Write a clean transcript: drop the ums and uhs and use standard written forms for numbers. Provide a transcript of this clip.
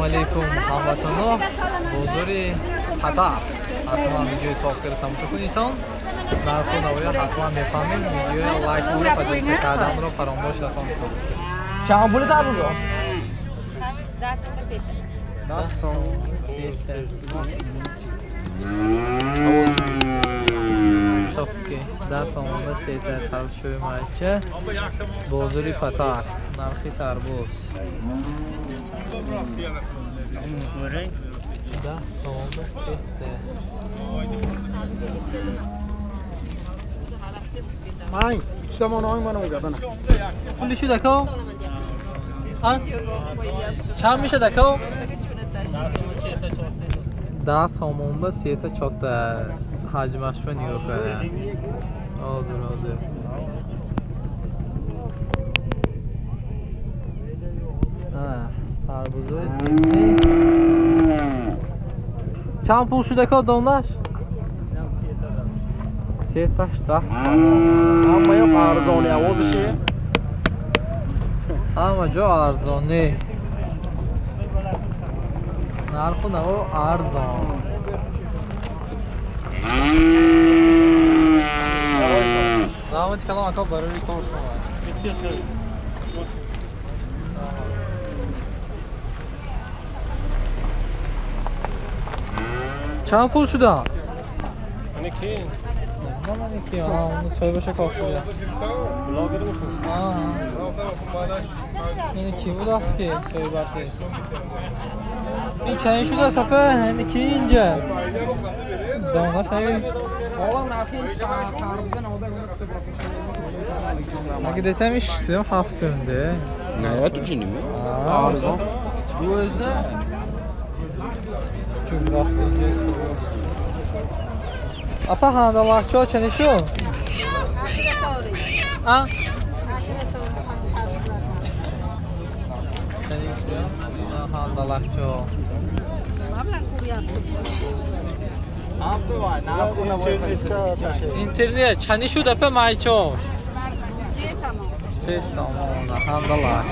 Алейкум, ҳамватано. Бозори Патар. Ҳатман видеои то охир тамошо кунедтон. Нарху навоя ҳатман мефаҳмед. Видеои лайк ва поделиться карданро фаромӯш насонед. Чанд пули тарбузо? 10 сом сета. Чопки 10 сомонда сета тарбузшои майча. Бозори Патар. Нархи тарбуз. 10 сомонда сета. Ман 3 сомон ой ман унга бана. Пули шуд ако? Чанд мешад ако? 10 сомонда сета чота. Ҳаҷмаш ба нигоҳ кара. Ҳозир ҳозир. Тарбузои зимни. Чанд пул шуд ако донаш? Сеташ 10 сомон. Ҳама ёқ арзони овозиши? Ҳама ҷо арзонӣ. Нарху наво арзон. Раҳмати калом ака барои кор шумо. Чанд пул шудааст? Ани ки? Намедонам ани ки, ана соҳибаша кор шуда. Блогер мешуд? Ини ки будааст ки соҳибаш нест? Ин чанд шудааст апа? Ини ки инҷа? Донаш ҳамин. Маги детам иш сум 7 сумде. Не, ту чини ми? Арзон. Bu özdə. Чун рафт инҷа соҳибаш. Апа хандалакчо чани шуд? А? Чани шуд? Хандалакчо. Интернет чани шуд апа майчош? 3 сомон. 3 сомон хандалак.